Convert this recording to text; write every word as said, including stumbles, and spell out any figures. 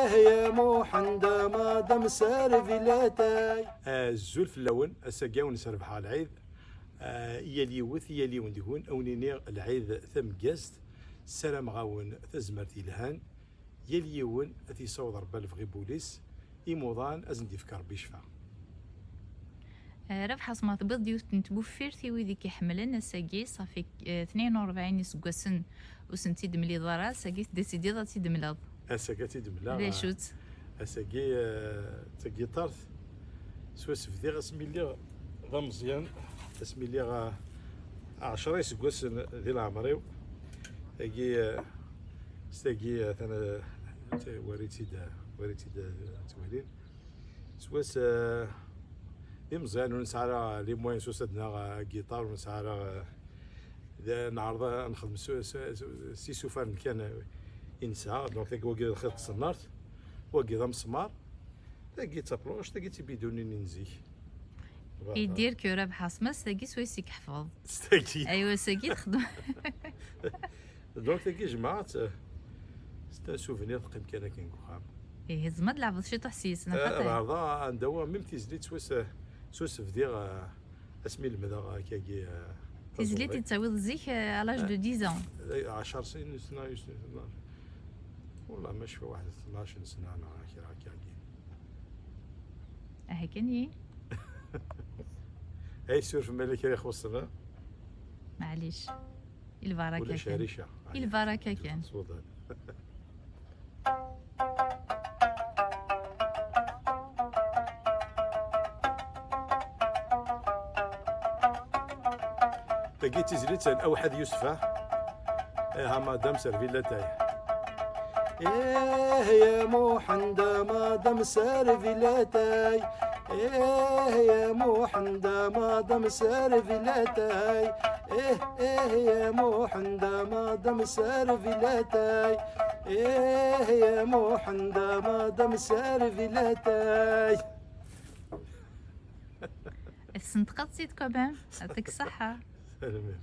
يا محمد مدام سيرفيلاتاي. Azul fell-awen, ass-agi ad wen-srebḥeɣ lɛid. Ah, i yal yiwet, i yal yiwen deg-wen, ad wen-iniɣ lɛid tameggazt. Ssarameɣ-awen tazmert yelhan. Yal yiwen ad t-yessaweḍ Rebbi lebɣi n wul-is, imuḍan ad sen-d-yefk Rebbi ccfa. Eh, Rabeḥ Asma, tewwiḍ-d yiwet n tweffirt i wid i k-iḥemmlen ass-agi, ṣafi, eh, tnayen u rebɛin iseggasen ur sen-tt-id-temliḍ ara, ass-agi tdesidiḍ ad tt-id-temleḍ. Ass-agi ad tt-id-mleɣ. D acu-tt? Ass-agi, eh, d tagiṭart, swasbdiɣ asmi lliɣ d ameẓyan, asmi lliɣ, eh, ɛecra iseggasen di leɛmer-iw. Tagi, eh, s tagi, eh, tana, t-, wari-tt-id, eh, wari-tt-id, eh, ttwalin. Swaswa, eh, d imeẓyan ur nesɛi ara les moyens s usadna, eh, agiṭar ur nesɛi ara, eh, d-, neɛreḍ ad nexdem s, s, s, s isufaren kan, eh, i nesɛa. Donc, tagi wagi d lxiḍ n tṣennart, wagi d amesmar, tagi d tapluct, tagi d tibidunin n zik. Voilà. Idir que Rabeḥ Asma, s tagi swayes i yeḥfeḍ. S tagi. Aywa, s tagi texdem. Donc, tagi jemɛeɣ-tt, eh, c'est un souvenir, teqqim kan akken deg uxxam. Ihi, tzemreḍ ad tleɛbeḍ ciṭuḥ s-yes, neɣ xaṭi? Eh, ad ɛerḍeɣ, anda wa, même tizlit swayes, eh, swayes bdiɣ, eh, asmi lemdeɣ akkagi, eh, tizlit taẓuri. I d-tawiḍ zik, eh, à l'âge de dix ans. Eh, ɛecra snin, sna, sna. Wallah, ma cfiɣ, waḥed tnac sna neɣ kra akkagi. Aha kan yi. Ay, suref ma yella kra ixuṣṣen, ha? Maɛlic. I lbaraka kan. Ulac rrica. I lbaraka kan. Tfeḍ. Tagi d tizlit n Awḥad Yusef, ah? Iha, madame, servi-la taille. إيه يا محمد مدام سيرفيلاتاي. إيه يا محمد مدام سيرفيلاتاي. إيه، إيه يا محمد مدام سيرفيلاتاي. إيه يا محمد مدام سيرفيلاتاي. Tesnetqeḍ-tt-id quand même. يعطيك الصحة. سلامات.